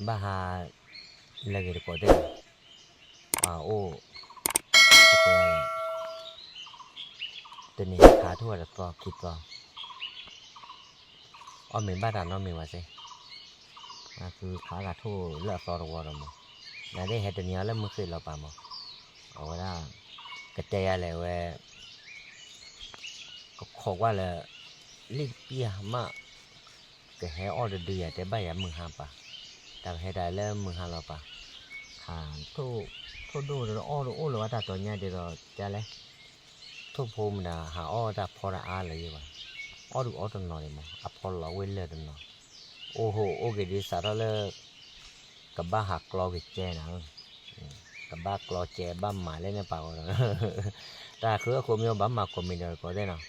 ဘၣ်ဟးလၢဂ့ၤတကိးသ့ၣ်, ပှၤအိၣ်, တကိး, တနံၤဟဲခးထိၣ်ဝဲတသီခံသီ, အီၣ်မ့ၤဘၣ်တၢ်နီတမံၤဘၣ်စ့ၢ်, အသုခးဂၤထိၣ်လၢအသီတဝီဒီးမး, နသ့ၣ်ဟဲတနံၤအီၤလၢမုၢ်ဃ့ၢ်လီၤပာ်မး, အဝဲဒၣ်, ကတဲယၤလဲၣ်ဝဲ ကခိးကွၢ်လၢ လံၣ်တပံၢ်မး, ကဟဲအီၣ်တဒုယၤတဲဘၣ်ယၤမုၢ်ဟါပၢ်, တၢ်ကဟဲတၢ်လၢမုၢ်ဟါလီၤပၢ်, ဟး, ထိၣ်ဒိၣ်တအီၣ်တအိၣ်လၢၤဘၣ်တၢ်တီညါဒ်သိးကလဲၣ်, ထိၣ်ဖိမတၤဟးအီၣ်တၢ်ဖီတၢ်အါလၢၤယဲဘၣ်, အီၣ်ဒုးအီၣ်တနီၤဒံးမး အဖီလီၤဝ့ၢ်လၢာ်တနီၤ, အိၣ်ဟိၣ်အိၣ်က့ၤဒ်စးထီၣ်လၢ ကဘၣ်ဟးကျီက့ၤကဲနၤ, ကဘၣ်ကျီကဲဘၣ်မၤလၢန့ၣ်ပာ်ဂီၤဒီး, တၢ်ဃုအခိၣ်မ့ၢ်ဘၣ်မၤကိးမံၤဒီးကိးသ့ၣ်နီၤ,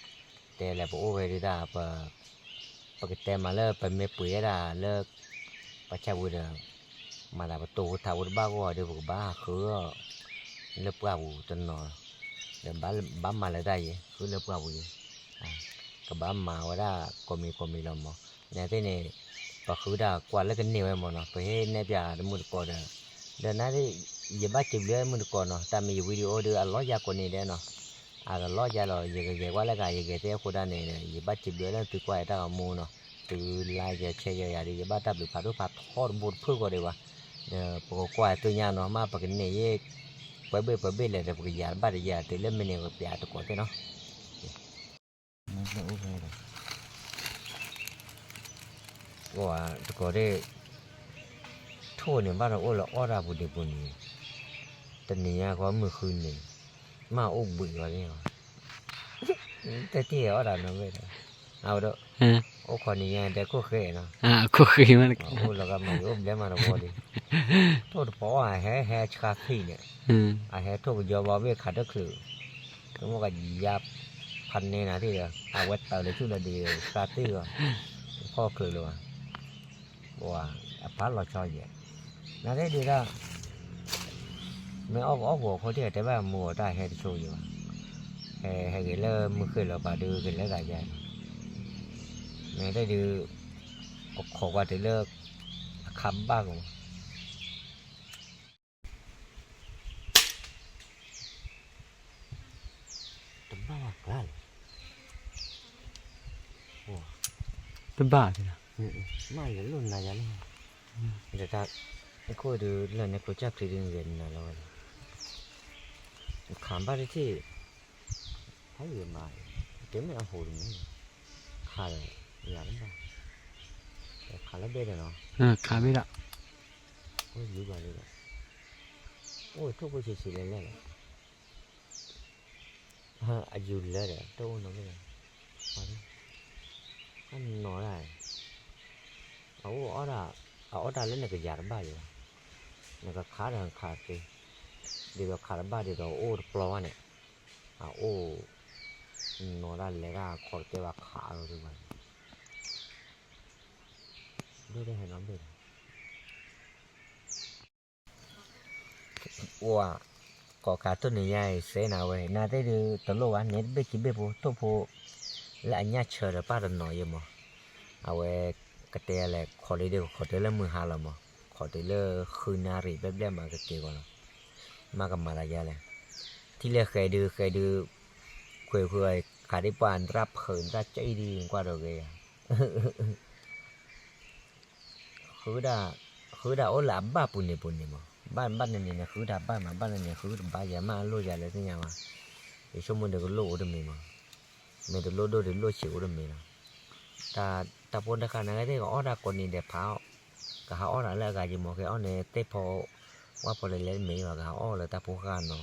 တဲလဲၣ်ပအိၣ်ဝဲဒၣ်, ပကတဲမးလၢပမ့ၢ်ပှ့ၤဝဲဒၣ်လၢ, ပှၤဆၣ်ဝံၤဒီး, မၤသးပတိၢ်ဖိထးဖိတဘၣ်ဂီၢ်ဒီး ပကဘၣ်ဟးဃုအီၤ, လၢပှၢ်ပူၤတနီၤ, ဒီးဘၣ်မၤလၢတၢ်ယဲ ဃုလၢပှၢ်ပူၤယဲ, ကဘၣ်မၤဝဲဒၣ်ကိးမံၤကိးမံၤလီၤမး, နသ့ၣ်န့ၣ်, ပဃုတၢ်ကွၢ်လၢကန့ၢ်ဝဲမးနီၤ ပဟ့ၣ်နဲၣ်ပၠးတမုၢ်တကိးဒီး, ဒီးနသ့ၣ်, ယဘၣ်စံးဘျုးမုၢ်တကိးနီၤ တၢ်မ့ၢ်ယ video ဒီးအလီၢ်ယၤကိးနံၤဒဲးနီၤ, အကလီၢ်ယၤလီၤ ယကဂဲၤကွၢ်လၢကယဂဲၤသ့အဃိဒၣ်န့ၣ် ယဘၣ်စံးဘျုးလၢသုကွၢ်ယတၢ်ဂီၤမူနီၤ, သု like ယ share ယၤဒီး ယဘၣ်တၢ်ဘျုးဖးဒိၣ်ဖးထီတဘိတဖုၣ်ဃီဒံးဘၣ်, ဒီးပကကွၢ်သ့ၣ်ညါနီၤ မ့ၢ်ပကန့ၢ်ယဲ, ပှဲၤဘ့ၣ်ပှဲၤဘ့ၣ်လဲၣ်ဒီး ပကယၤတဘၣ်တယၤတုၤလၢမ့ၢ်န့ၣ်ပပျးတကိးသ့ၣ်နီၤ တကိးဒၣ်, ထိၣ်န့ၣ်ဘၣ်ဒီးအိၣ်လၢအီၣ်တၢ်ပူၤဒံးပူၤန့ၣ်, တနံၤညါဃီမုၢ်ဃုန့ၣ်, မ့ၢ်အိၣ်ဘှံးဝဲန့ၣ်, တထံၣ်အီၣ်တၢ်နီတဘ့ၣ်ဒီး, အဝဲဒီး, အိၣ်ခိးနံၤညါတဲခိၣ်ဃဲနီၤ, အိၣ်လီၤကမၤယအိၣ်ဘျဲမးတဝီလံ, ထိၣ်တပီၤအဟဲဟဲဆှါသံန့ၣ်, အဟဲထိၣ်ကယီဘီဘ့ၣ်ခးတချုး တမ့ၢ်ကယၤဖးန့ၢ်နၤသ့ၣ်ဒီး အဝဲတၢၤလၢဆူၣ်လၢဒံး သးသ့ၣ်ဂီၤ, ဖီၣ်ချုးလၢၤဘၣ်, အဖးလီၤဆီယဲၢ်, နသ့ၣ်ဒုးဒၣ်, မ့ၢ်အီၣ်ကအိၣ်ကအိၣ်ခိးထံၣ်တဲဘၣ်မူအတၢ်ဟဲတဆိယဲၢ်ဘၣ်, ဟဲဟဲဂ့ၤလၢမုၢ်ဃ့ၢ်လီၤပာ်ဒုးကလဲၤသးယါ, နသ့ၣ်ဒုး, ကခိးကွၢ်တုၤလၢ, အခါဘၣ်က တဘၣ်ဘၣ်ကါလဲၣ်, တဘၣ်, မ့ၢ်ယလိၣ်နၤယၤလီၤ, ဒီးတၢ်, အခိၣ်ဒုးလၢန့ၣ်ကျိၤကၢ်ချံဒုးဂဲၤနၤလီၤဝဲလီၤ, ခးဘၣ်တထံၣ်, ဖးယံၤမး, တမ့ၢ်အဟိၣ်တမ့ၢ်, ခးဒီး, ယၤတဘၣ်, ခးလၢဘ့ၣ်ဒီးနီၤ, ခးဘ့ၣ်ဒီး, အိၣ်ယူၤဘၣ်လံဒီး, အိၣ်ထိၣ်ဖိဆံးဆံးလဲၣ်လဲၣ်လီၤ အယူၤလၢဒီး တအိၣ်နီတဘ့ၣ်လီၤ, အနီၢ်ဒၣ်, အအိၣ်အီၣ်ဒၣ်, အအီၣ်တၢ်လၢနကယၤတဘၣ်ယၤ, နကခးဒီးနခးသ့, ဒ်သိးခးတဘၣ်ဒ်သိးအိၣ်တပျီဘၣ်န့ၣ်, အအိၣ်, နီၢ်ဒၣ်လဲၤဒၣ်ခီတကဲဘၣ်ခးအီၤဒ်ဘၣ်, ဒိၣ်ဒၣ်ဟဲနီတဘ့ၣ်လီၤ အိၣ်ဧါ, ကိးခါထိၣ်နံၤညါအံၤစဲနၤဝဲ နသ့ၣ်ဒုးတလိၣ်ဘၣ် န့ၣ်တဘ့ၣ်ခံဘ့ၣ်ဖိ ထိၣ်ဖိ လၢအညၣ်ဆၢဒီးပၢ်တနီၤယဲမး, အဝဲ ကတဲလဲၣ် ခိးလံဒုးကခိးတုၤလၢမုၢ်ဟါလီၤမး ခိးတုၤလၢဃုနၣ်ရံၣ်ဘျဲၣ်ဘျဲၣ်မးကက့ၤဂီၤလီၤ, မ့ၢ်ကမၤသးယါလဲၣ်, ထံၣ်လၢဃဲဒုးဃဲဒုး, ခွဲးခွဲး ခးဒံးပှၢ်နတရၣ်ဖုးနတရၣ်ကၠံဒုးကွၢ်ဒီးဂ့ၤယါ ဃုဒၣ်, ဃုဒၣ်အိၣ်လၢအဘၣ်ပူၤန့ၣ်ပူၤန့ၣ်မး, ဘၣ်ဘၣ်န့ၣ်န့ၣ်န့ၣ် ဃုတၢ်ဘၣ်မး ဘၣ်န့ၣ်န့ၣ် ဃုတဘၣ်ယဲမး အလိၣ်ယၤလၢသ့ၣ်ညါဘၣ်, ယဆိကမိၣ်ဒီးကလိၣ်အိၣ်တမံၤမး, မ့ၢ်တလိၣ်ဒိၣ်တလိၣ်ဆံးအိၣ်တမံၤလီၤ, တၢ်ဖိတခါန့ၣ်ကသ့ၣ် ကအီၣ်တၢ်ကိးနံၤဒဲးဖး, ကဟးအီၣ်တၢ်လၢအဂၤယံၤမး ကဟဲအီၣ်န့ၣ် သ့ၣ်ဖီ, ဝၣ်ဖီလဲၤလဲၤတမ့ၢ်ဘၣ် ကဟးအီၣ်လၢတၢ်ဖိဃၢ်နီ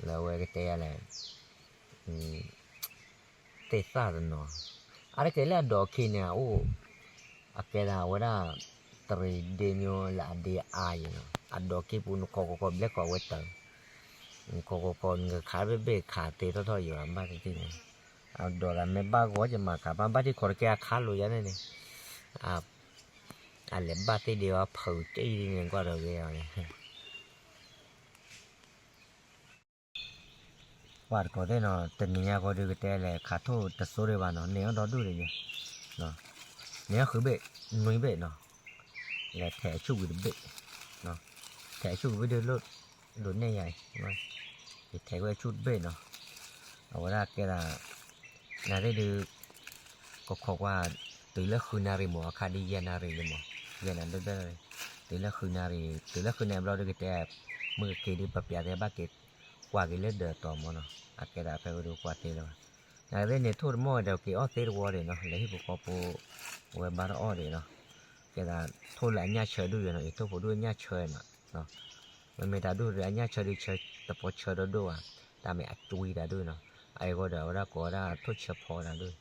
ၤ, လၢအဝဲကတဲယၤလဲၣ် သ့ၣ်သၣ်တနီၤ, အါတက့ၢ်လၢအဒိးခံန့ၣ် အအိၣ်, အကဲဒၣ်ဝဲဒၣ်, တရံးဒ့မ့ၢ်လၢအဒ့အါယဲနီၤ အဒိးခံပူၤနခိးခိးခိးဘျဲၣ်ခိးဝဲတၢ်, နခိးခိးခိးနကခးဘ့ၣ်ဘ့ၣ်ခးသ့ထီၣ်ထီၣ်ယဲဘၣ် ဘၣ်သ့ၣ်သ့ၣ်န့ၣ်, အဒိးလၢမ့ၢ်ဘၣ်ဂီၢ်ယမၤခး ဘၣ်ဘၣ်ထံၣ်ခိးတကဲအခါလိာ်ယါန့ၣ်န့ၣ်, အလဲၤဘၣ်သ့ၣ်ဒ့ဝဲဖုးကၠံဒ်န့ၣ်ကွၢ်ဒီးဂ့ၤအီၤန့ၣ် ပှၤတကိးသ့ၣ်နီၤ တနံၤညါဃီဒုးကတဲလဲၣ် ခးထိၣ်တစိၢ်ဒံးဘၣ်နီၤ န့ၢ်အီၣ်ဒီဒူၣ်ဒံးယဲ, န့ၢ်အီၣ်ဃုဘ့ၣ်, နွံဘ့ၣ်နီၤ, လဲၤထဲးအဆူၣ်ဝံၤတဘ့ၣ်, ထဲးအဆူၣ်ဝံၤဒုး ဒိးနဲၣ်ယၤအံၤ, ယထဲးကွံာ်အဆူၣ်တဘ့ၣ်နီၤ, အဝဲဒၣ်ကဲဒၣ် နသ့ၣ်ဒုး ကခိးကွၢ် တုၤလၢဃုနၣ်ရံၣ်မး အခါဒ်ယဲၢ်နၣ်ရံၣ်လံမး, ယဲၢ်နၣ်ရံၣ်, တုၤလၢဃုနၣ်ရံၣ်, တုၤလၢဃုနၣ်ရံၣ်ဘျီဒုးကတဲ, မုၢ်ကက့ၤဒုး ပပျးသ့ဘၣ်က့ၤကွၢ်က့ၤလၢဒၢးတီၤမးနီၤ, အကဲဒၣ်ဖဲဝဲဒုးကွၢ်သ့လၢၤဘၣ်, နသ့ၣ်န့ၣ် ထိၣ်တမီၢ်ဝဲဒီးက့ၤအီၣ်သ့တဝီဒံးနီၤ, လဲၤဟံၣ်ဖိဃီဖိ ဝဲဘါတအီၣ်ဒံးနီၤ, ကဲဒၣ်ထိၣ်လၢအညၣ်ဆၢဒုၣ်ယဲနီၤ, အံၤထိၣ်ဖိဒုၣ်အညၣ်ဆၢနီၤ မ့မ့ၢ်တၢ်ဒုၣ်ဒီးအညၣ်ဆၢဒုၣ်ဆၢတပီၤဆၢဒီဒိၣ်ဘၣ်, တၢ်မ့ၢ်အကွံတၢ်ဒုၣ်နီၤ, အအံၤဂီၢ်ဒီးအဝဲဒၣ်ကိးဝဲဒၣ်ထိၣ်ဆၢဖီတၢ်ဒုၣ်,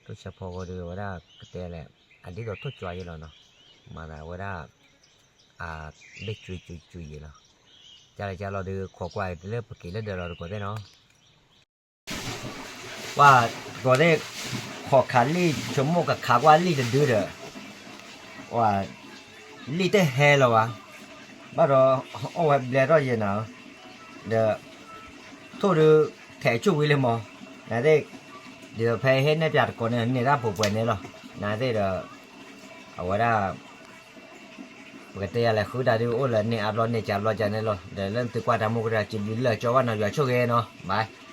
ထိၣ်ဆၢဖီဂီၢ်ဒီးအဝဲဒၣ်ကတဲလဲၣ်, အဒ်သိးထိၣ်ကၠွါယဲလီၤနီၤ, မၤသးဝဲဒၣ် အဘ့ၣ်ကွံကွံကွံယဲလီၤ, ကၢ်လၢကၢ်လီၤဒုး ခိးကွၢ်လၢပက့ၤလၢဒၢးလီၤတကိးသ့ၣ်နီၤ ပှၤတကိးသ့ၣ် ခိးခးလံၣ် ဆိကမိၣ်ကခးကွၢ်လံၣ်တဒုဒီး လံၣ်တဟဲလၢၤဘၣ်, ဘၣ်ဒီးအီၣ်ဝဲဘျဲးထီၣ်ယဲနၤ, ဒီး ထိၣ်ဒုး ထဲးဆူၣ်ဝံၤလံမး, နသ့ၣ် ဒ်သိးဖဲဟ့ၣ်နဲၣ်ပၠးတကိးန့ၣ် န့ၢ်တၢ်ပှဲၤပှဲၤန့ၣ်လီၤ, နသ့ၣ်ဒီး အဝဲဒၣ် ပကတဲယၤလဲၤဃုတၢ်ဒုးအိၣ်လၢန့ၢ်အါဘျီန့ၢ်ကၢဘျီကၢန့ၣ်လီၤ, ဒီးလၢနသုကွၢ်တၢ်မူကရၢ စံးဘျုးလၢကၠီဘၣ်နီၤ, ယွၤဆိၣ်ဂ့ၤနီၤ, bye.